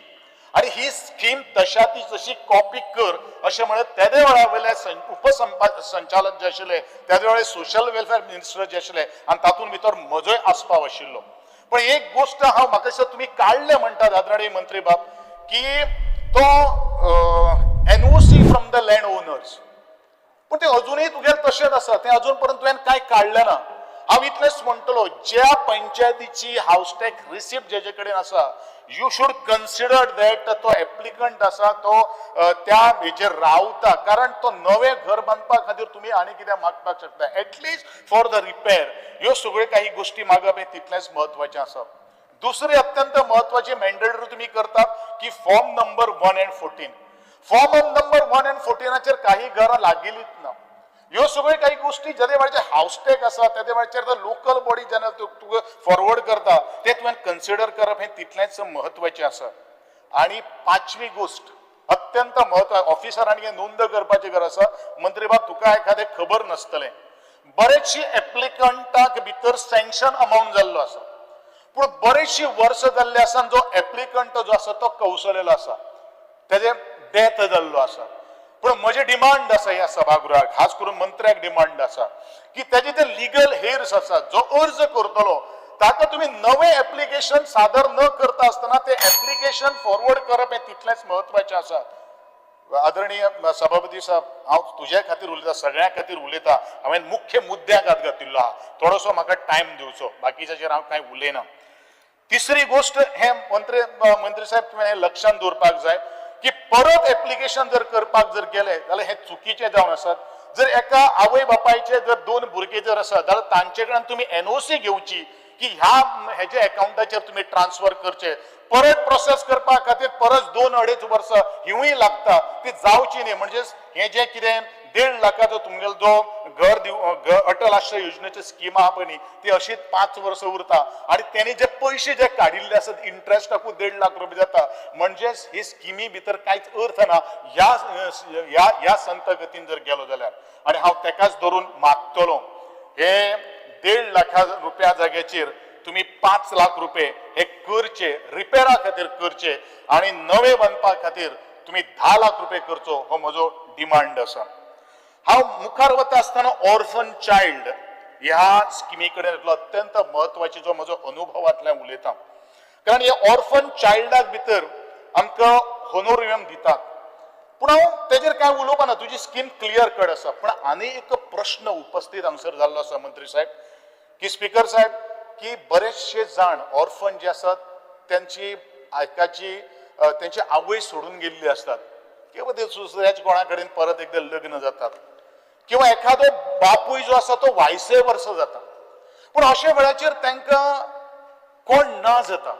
आनी ही स्कीम तशा ती जशी कॉपी कर अशें म्हळ्यार तेदे वेळा वयले उपसंचालक जे आशिल्ले तेदे वेळार सोशल वेलफेअर मिनिस्टर जे आशिल्ले आनी तातूंत भितर म्हजोय आस्पाव आशिल्लो. पण एक गोश्ट हांव म्हाका दिसता तुमी काडले म्हणटात आदरणीय मंत्री बाब की तो NOC from the land owners, पूण ते अजुनूय तुगेलें तशेंच आसा, तें अजून पर्यंत तुवें कांय काडलें ना. हांव इतलेंच म्हणटलो, ज्या पंचायतीची हावस टॅक्स रिसिप्ट जेजे कडेन आसा you should consider that तो एप्लिकंट आसा तो त्या हेजेर रावता, कारण तो नवें घर बांदपा खातीर तुमी आनी कितें मागपाक शकता at least for the repair. ह्यो सगळ्यो काही गोश्टी मागप हें तितलेंच म्हत्वाचें आसा. दुसरी अत्यंत म्हत्वाची मॅन्डेटरी तुमी करतात की फॉर्म नंबर 1 आनी 14, फॉर्म नंबर 1 आनी 14 काही घरां लागिल्लीच ना. ह्यो सगळ्यो काही गोश्टी जेदे वेळाचेर हावस टॅक्स आसा तेदे वेळाचेर लोकल बॉडी जेन्ना तुका फॉरवर्ड करता ते तुवें कन्सिडर करप हें तितलेंच म्हत्वाचें आसा. आनी पांचवी गोश्ट अत्यंत म्हत्व, ऑफिसरांनी हें नोंद करपाची गरज आसा. मंत्री बाब तुका एखादें खबर नासतलें, बरेचशी एप्लिकंटाक भितर सँक्शन अमावंट जाल्लो आसा, पूण बरेचशी वर्सां जाल्ली आसा आनी जो एप्लिकंट जो आसा तो कौसलेलो आसा, तेजें डेथ जाल्लो आसा. पूण म्हजें डिमांड आसा ह्या सभागृहाक, खास करून मंत्र्याक डिमांड आसा की तेजे ते लिगल हेर्स आसा, जो अर्ज करतलो ताका तुमी नवें एप्लिकेशन सादर न करता आसतना तें एप्लिकेशन फॉरवर्ड करप हें तितलेंच म्हत्वाचें आसा. आदरणीय सभापती साहेब, हांव तुज्या खातीर उलयता, सगळ्यां खातीर उलयता. हांवें मुख्य मुद्द्याक हात घातिल्लो आहा, थोडोसो म्हाका टायम दिवचो, बाकीच्याचेर हांव कांय उलयना. तिसरी गोश्ट हें मंत्री साहेब तुवें हें लक्षांत दवरपाक जाय की परत एप्लिकेशन जर करपाक जर गेले जाल्यार हें चुकीचें जावन आसात. जर एका आवय बापायचे जर 2 भुरगे जर आसात जाल्यार तांचे कडल्यान तुमी एनओसी घेवची की ह्या हेजे एकावंटाचेर तुमी ट्रान्सफर करचे. परत प्रोसेस करपा खातीर परत 2-2.5 वर्सां हिवूय लागता, ती जावची न्ही. म्हणजेच हें जें कितें 1.5 लाखाचो तुमगेलो जो घर अटल आश्रय योजनेची स्कीम आहा पळय न्ही, ती अशीच 5 वर्सां उरता आनी तेणी जे पयशे जे काडिल्ले आसात इंट्रस्टाकूच 1.5 लाख रुपया जाता. म्हणजेच ही स्किमी भितर कांयच अर्थ ना ह्या ह्या ह्या संत गतीन जर गेलो जाल्यार. आनी हांव तेकाच धरून मागतलो हे 1.5 लाखा रुपया जाग्याचेर तुमी 5 लाख रुपये हे करचे, रिपेरा खातीर करचे आनी नवे बांदपा खातीर तुमी 10 लाख रुपये करचो, हो म्हजो डिमांड आसा. हांव मुखार वता आसतना ऑर्फन चायल्ड ह्या स्किमी कडेन येतलो, अत्यंत म्हत्वाची जो म्हजो अनुभवांतल्यान उलयता, कारण हे ऑर्फन चायल्डाक भितर आमकां होनोरियम दितात, पूण हांव तेजेर कांय उलोवपा ना, तुजी स्कीम क्लियर कट आसा. पूण आनी एक प्रश्न उपस्थित हांगसर जाल्लो आसा मंत्री साहेब की स्पिकर साहेब की बरेचशे जाण ऑर्फन जे आसात त्यांची एकाची त्यांची आवय सोडून गेल्ली आसतात किंवा ते दुसऱ्याच कोणा कडेन परत एकदां लग्न जातात किंवा एखादो बापूय जो आसा तो वायसे वर्सा जाता, पूण अशा वेळाचेर तांकां कोण ना जाता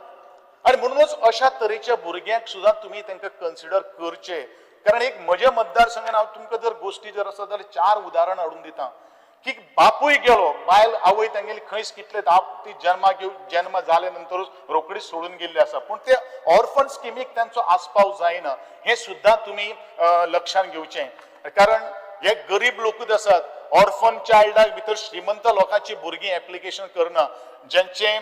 आनी म्हणूनच अशा तरेच्या भुरग्यांक सुद्दां तुमी तांकां कन्सिडर करचे. कारण एक म्हज्या मतदारसंघान हांव तुमकां जर गोश्टी जर आसा जाल्यार 4 उदाहरण हाडून दिता की बापूय गेलो, बायल आवय तांगेली खंयच कितले ती जन्माक येवन जन्म जाले नंतरूच रोखडीच सोडून गेल्ली आसा, पूण ते ऑर्फन स्किमीक तांचो आस्पाव जायना हें सुद्दां तुमी लक्षांत घेवचें. कारण हे गरीब लोकूच आसात, ऑर्फन चायल्डाक भितर श्रीमंत लोकांची भुरगीं एप्लिकेशन करना, ज्यांचे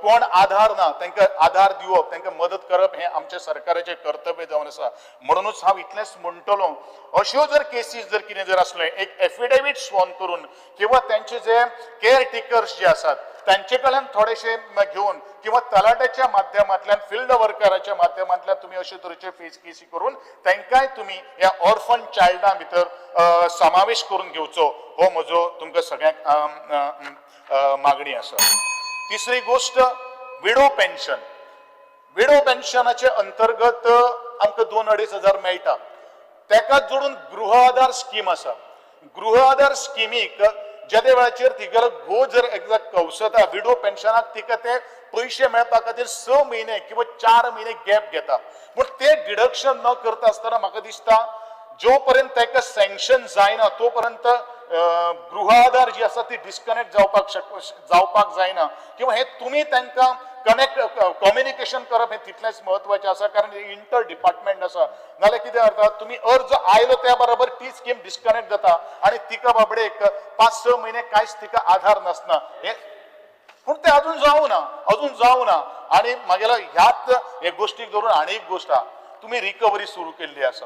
कोण आधार ना तांकां आधार दिवप, तांकां मदत करप हें आमच्या सरकाराचें कर्तव्य जावन आसा. म्हणूनच हांव इतलेंच म्हणटलो, अश्यो जर केसीस जर कितें जर आसलें एक एफिडेवीट स्वॉन करून किंवा तांचे जे केअर टेकर्स जे आसात तांचे कडल्यान थोडेशे घेवन किंवा तलाट्याच्या माध्यमांतल्यान फिल्ड वर्कराच्या माध्यमांतल्यान तुमी अशे तरेचे फेस केसी करून तांकांय तुमी ह्या ऑर्फन चायल्डा भितर समावेश करून घेवचो, हो म्हजो तुमकां सगळ्यांक मागणी आसा. तिसरी गोष्ट, विडो पेन्शन. विडो पेन्शनाचे अंतर्गत आमकां 2-2.5 हजार मेळटा, ताका जोडून गृह आधार स्कीम आसा. गृह आधार स्किमीक जेदे वेळाचेर तिगेलो घोव जर एकदां कवसता विडो पेन्शनाक तिका ते पयशे मेळपा खातीर 6 म्हयने किंवा 4 म्हयने गॅप घेता, पूण ते डिडक्शन न करता आसतना म्हाका दिसता जो पर्यंत ताका सँक्शन जायना तो पर्यंत गृह आधार जी आसा ती डिस्कनेक्ट जावपाक जायना किंवा हे तुमी तांकां कनेक्ट कम्युनिकेशन करप हें तितलेंच म्हत्वाचें आसा. कारण इंटर डिपार्टमेंट आसा, नाल्यार कितें जाता तुमी अर्ज आयलो त्या बरोबर ती स्कीम डिस्कनेक्ट जाता आनी तिका बाबडे एक 5-6 म्हयने कांयच तिका आधार नासना हें, पूण तें अजून जावना, अजून जावना. आनी म्हागेलो ह्याच हे गोश्टीक धरून आनी एक गोश्ट आहा, तुमी रिकवरी सुरू केल्ली आसा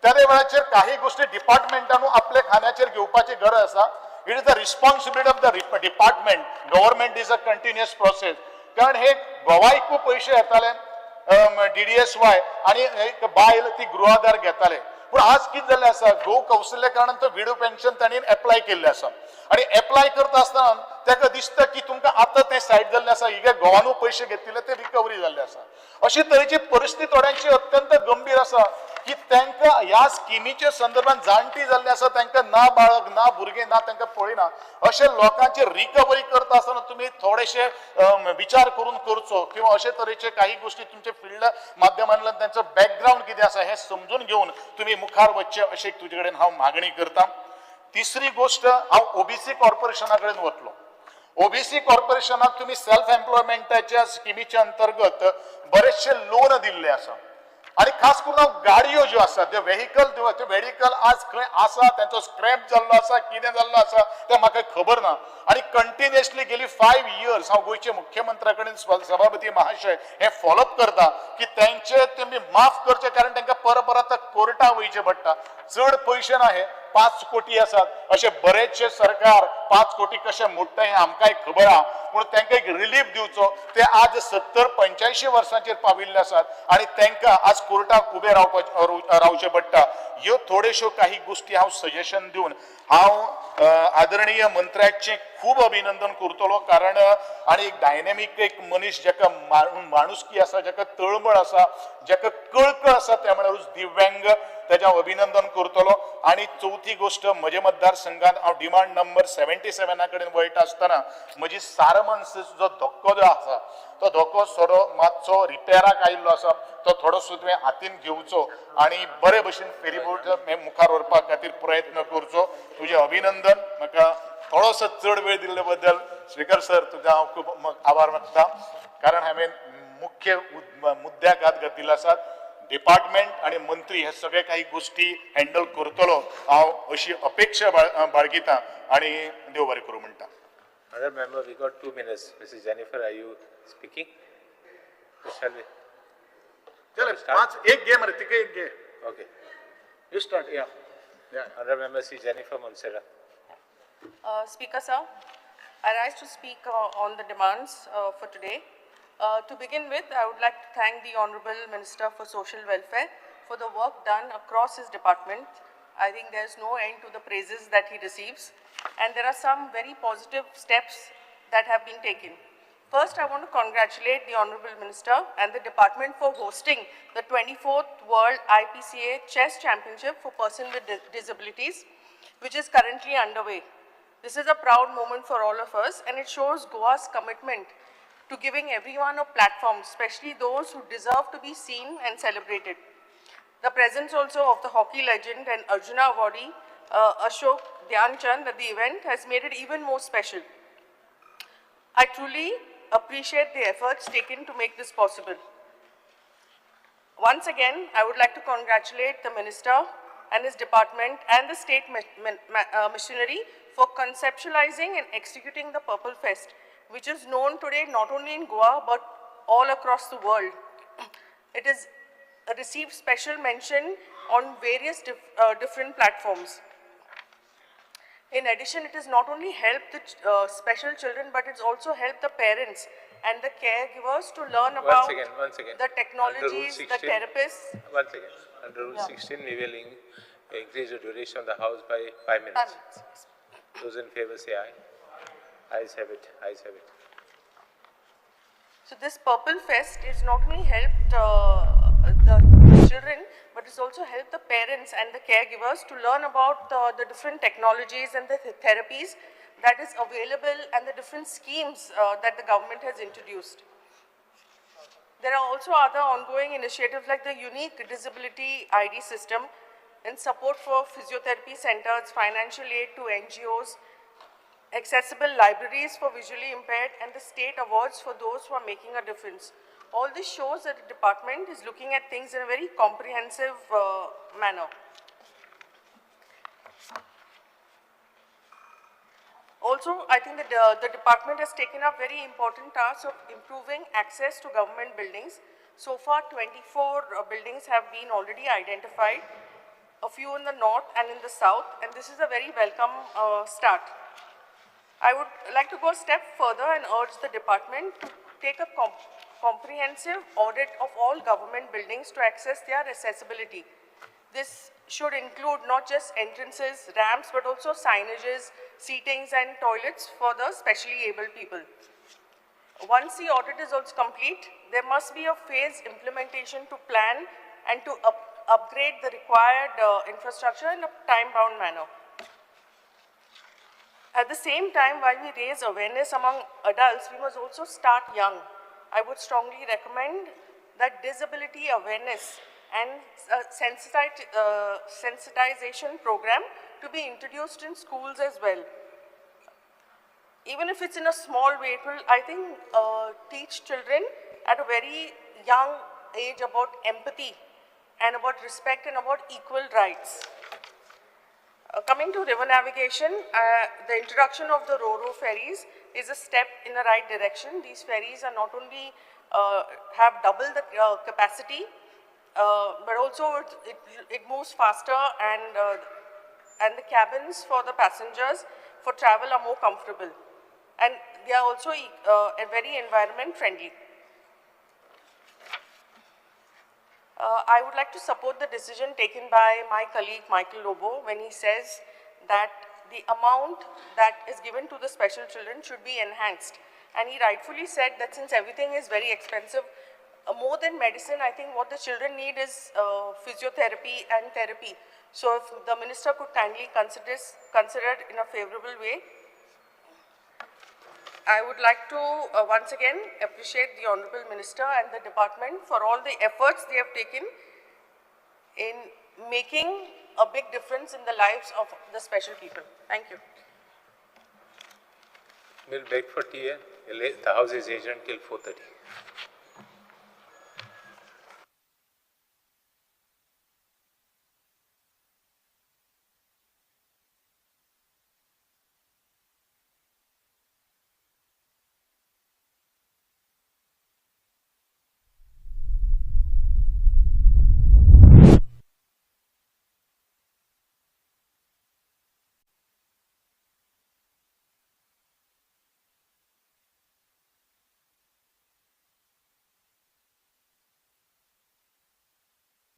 त्या वेळाचेर काही गोश्टी डिपार्टमेंटानू आपल्या खांद्याचेर घेवपाची गरज आसा. It is the responsibility of the department. Government is a continuous process. कारण हे गोवायकू पयशे येताले DDSY आनी एक बायल ती गृहाधार घेताले, पूण आज कितें जाल्लें आसा, घोव कौशल्य कारणान तो विडो पेन्शन तांणी एप्लाय केल्लें आसा आनी एप्लाय करता आसतना ताका दिसता की तुमकां आतां तें सायड जाल्लें आसा, हिगे घोवानू पयशे घेतिल्ले ते रिकवरी जाल्ले आसा. अशी तरेची परिस्थिती थोड्यांची अत्यंत गंभीर आसा की तांकां ह्या स्किमीच्या संदर्भात जाणटी जाल्ली आसा, तांकां ना बाळक ना भुरगें ना तांकां पळयना, अशे लोकांची रिकवरी करता आसतना तुमी थोडेशे विचार करून करचो किंवा अशे तरेचे काही गोश्टी तुमच्या फिल्ड माध्यमांतल्यान तांचो बॅकग्रावंड कितें आसा हें समजून घेवन तुमी मुखार वचचें अशें तुजे कडेन हांव मागणी करता. तिसरी गोश्ट, हांव ओबीसी कॉर्पोरेशना कडेन वतलो. ओबीसी कॉर्पोरेशनाक तुमी सेल्फ एम्प्लॉयमेंटाच्या स्किमीच्या अंतर्गत बरेचशे लोन दिल्ले आसा आनी खास करून गाडयो ज्यो आसा त्यो व्हेकल, त्यो व्हेकल आज खंय आसा, तांचो स्क्रॅप जाल्लो आसा, कितें जाल्लो आसा तें म्हाका खबर ना. आनी कंटिन्युअसली गेली 5 इयर्स हांव गोंयच्या मुख्यमंत्र्या कडेन सभापती महाशय हें फॉलोअप करता की तांचे तुमी माफ करचे, कारण तांकां परत परत कोर्टां वयचें पडटा. चड पयशे ना, हे 5 कोटी आसात, अशे बरेचशे सरकार 5 कोटी कशे मोडटा हें आमकांय खबर आहा, पूण तांकां एक रिलीफ दिवचो. ते आज 70-85 वर्सांचेर पाविल्ले आसात आनी तांकां आज कोर्टाक उबे रावचें पडटा. ह्यो थोड्योश्यो काही गोश्टी हांव सजेशन दिवन हांव आदरणीय मंत्र्याचें खूब अभिनंदन करतलो. कारण आनी एक डायनेमीक एक मनीस जाका माणुसकी आसा, जाका तळमळ आसा, जाका कळकळ आसा, त्या म्हळ्यारूच दिव्यांग, तेजें हांव अभिनंदन करतलो. आनी चवथी गोश्ट, म्हज्या मतदारसंघात हांव डिमांड नंबर 77 कडेन वळटा आसतना म्हजी सारमन्स जो धक्को जो आसा तो धक्को थोडो मातसो रिपेराक आयिल्लो आसा, तो थोडोसो तुवें हातीन घेवचो आनी बरे भशेन फेरीबोट मुखार व्हरपा खातीर प्रयत्न करचो. तुजें अभिनंदन. म्हाका थोडोसो चड वेळ दिल्ले बद्दल स्पीकर सर तुका हांव खूब आभार मानता, कारण हांवें मुख्य मुद्द्याक हात घातिल्लो आसात. डिपार्टमेंट आनी मंत्री हे सगळे काही गोश्टी हँडल करतलो हांव अशी अपेक्षा बाळगिता आनी देव बरें करूं म्हणटा. Other member, we got 2 minutes. Mrs. Jennifer, are you speaking? Shall we? चल, 5 एक घे मरे, तिका एक घे. Okay. You start, yeah. Honorable member, Sri Jennifer Monserrate. Speaker, sir, I rise to speak on the demands for today. To begin with, I would like to thank the Honorable Minister for Social Welfare for the work done across his department. I think there is no end to the praises that he receives, and there are some very positive steps that have been taken. First, I want to congratulate the Honorable Minister and the department for hosting the 24th World IPCA Chess Championship for Persons with Disabilities, which is currently underway. This is a proud moment for all of us, and it shows Goa's commitment to giving everyone a platform, especially those who deserve to be seen and celebrated. The presence also of the hockey legend and Arjuna awardee, Ashok Dhyanchand at the event has made it even more special. I truly appreciate the efforts taken to make this possible. Once again, I would like to congratulate the Minister and his department and the state missionary for conceptualizing and executing the Purple Fest, which is known today not only in Goa but all across the world. It has received special mention on various different platforms. In addition, it has not only helped the special children, but it's also helped the parents and the caregivers to learn about Once again. the technologies, Under Rule the 16, therapists. Once again, under Rule 16, we will increase the duration of the House by 5 minutes. 5 minutes. Those in favor say aye. Ayes have it, ayes have it. So this Purple Fest is not only helped the children, but it's also helped the parents and the caregivers to learn about the different technologies and the therapies that is available and the different schemes that the government has introduced. There are also other ongoing initiatives like the unique disability ID system and support for physiotherapy centers, financial aid to NGOs, accessible libraries for visually impaired, and the state awards for those who are making a difference. All this shows that the department is looking at things in a very comprehensive manner. Also, I think that the department has taken up very important tasks of improving access to government buildings. So far, 24 buildings have been already identified, a few in the north and in the south, and this is a very welcome start. I would like to go a step further and urge the department to take a comprehensive audit of all government buildings to access their accessibility. This should include not just entrances, ramps, but also signages, seatings and toilets for the specially abled people. Once the audit is also complete, there must be a phased implementation to plan and to upgrade the required infrastructure in a time-bound manner. At the same time, while we raise awareness among adults, we must also start young. I would strongly recommend that disability awareness and sensitization program to be introduced in schools as well. Even if it's in a small way, it will, I think, teach children at a very young age about empathy and about respect and about equal rights. Coming to river navigation, the introduction of the Ro-Ro ferries is a step in the right direction. These ferries are not only have double the capacity, but also it moves faster, and the cabins for the passengers for travel are more comfortable. And they are also very environment friendly. I would like to support the decision taken by my colleague Michael Lobo when he says that the amount that is given to the special children should be enhanced. And he rightfully said that since everything is very expensive, more than medicine, I think what the children need is physiotherapy and therapy. So if the minister could kindly consider it in a favorable way. I would like to once again appreciate the Honorable Minister and the department for all the efforts they have taken in making a big difference in the lives of the special people. Thank you. We'll break for tea. The house is adjourned till 4:30.